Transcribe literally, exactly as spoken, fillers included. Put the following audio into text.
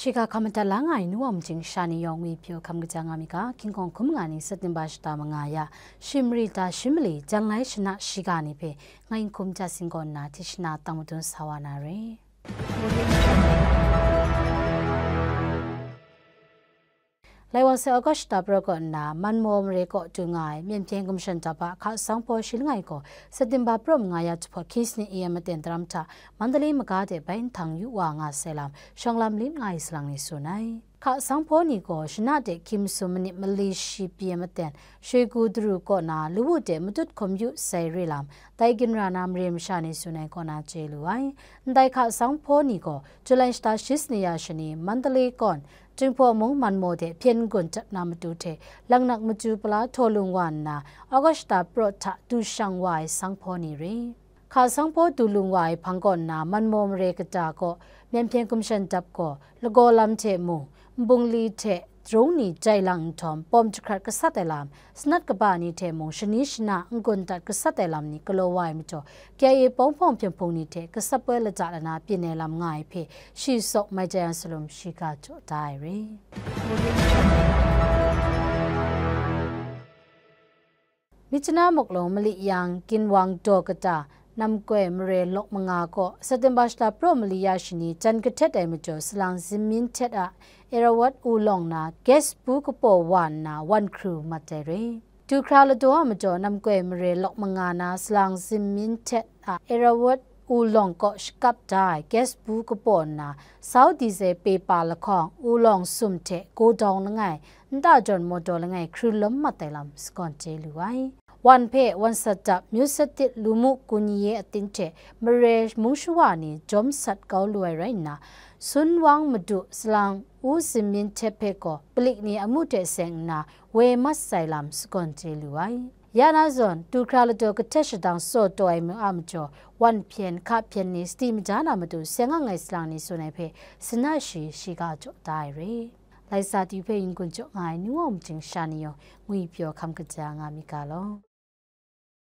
Shiga hkam madat la nga ai nu wa majing sha ni yawng ngwi pyaw hkam kaja nga mi ga, King Kong hkum nga ni September shata manga ya, shi mari ta shi mali, jan lai shana shiga ni hpe, ngai n hkum ja sing kaw nna, tishina tang madun sa wa na re. Lai wa sai August shata pra kaw nna, Manmaw mare kaw du nga ai, Myen Hpyen Gumshan Dap a hka sang hpaw shi langai gaw, September pra manga ya jahpawt hkying sani A M aten daram hta, Mandalay maga de bai nhtang yu wa nga sai lam, shawng lam lit nga ai salang ni tsun ai. Hka sang hpaw ni gaw, shana de hkying masum manit mali shi P M aten, Shegu daru kaw na, lawu de matut hkum yu sai re lam, dai ginra na mare masha ni tsun ai kaw na chye lu ai. Ndai hka sang hpaw ni gaw, July shata shi sani ya shani, Mandalay kawn, Jinghpaw mung Manmaw de hpyen n-gun dat na matu hte, Langnak matu pala htaw lung wa nna, August shata praw hta du shang wa ai sang hpaw ni re. Hka sang hpaw du lung wa ai hpang kaw nna, Manmaw mare kata kaw, Myen Hpyen Gumshan Dap gaw, lagaw lam hte mung, nbungli hte, drung ni jai lang nhtawm, pawm jahkrat gasat ai lam, sanat kaba ni hte mung, shani shana n-gun dat gasat ai lam ni galaw wa ai majaw, K I A pawng hpawng hpyen hpung ni hte gasat poi lata lana byin ai lam nga ai hpe, shi sawk mai jai yang salum shiga jaw da ai re. Myitkyina muk law mali yang, Ginwang daw kata, Namkoi mare lawk manga kaw, September shata praw mali ya shani, jan kahtet ai majaw, salang zinmin htet a Airawat u lawng na, gas bu kapaw wa nna, wan hkru mat ai re. Du hkra ladaw a majaw, Namkoi mare lawk manga na, salang zinmin htet a Airawat u lawng kaw shakap da ai gas bu kapaw nna, sau dizai pepa lahkawng, u lawng sum hte, godawng langai, nta jawn mawdaw langai hkru lawm mat ai lam sagawn chye lu ai. Wan hpe wan sat dap, myu sat tit, lu mu kun ye ating hte mare mung shawa ni jawm sat kau lu ai rai nna, Sun Wang Madu salang u zinmin htet hpe gaw, palik ni amu hte seng nna, woi mat sai lam sagawn chye lu ai. Ya na zawn, du hkra ladaw kahtet shadang tsaw taw ai ma a majaw, wan hpyen, hka hpyen ni sadi maja na matu seng ang ai salang ni tsun ai hpe, sana shi shiga jaw da ai re. Laisa ti hpe yin-gun jaw nga ai nu wa majing sha ni yawng, ngwi pyaw hkam kaja nga mi ga law.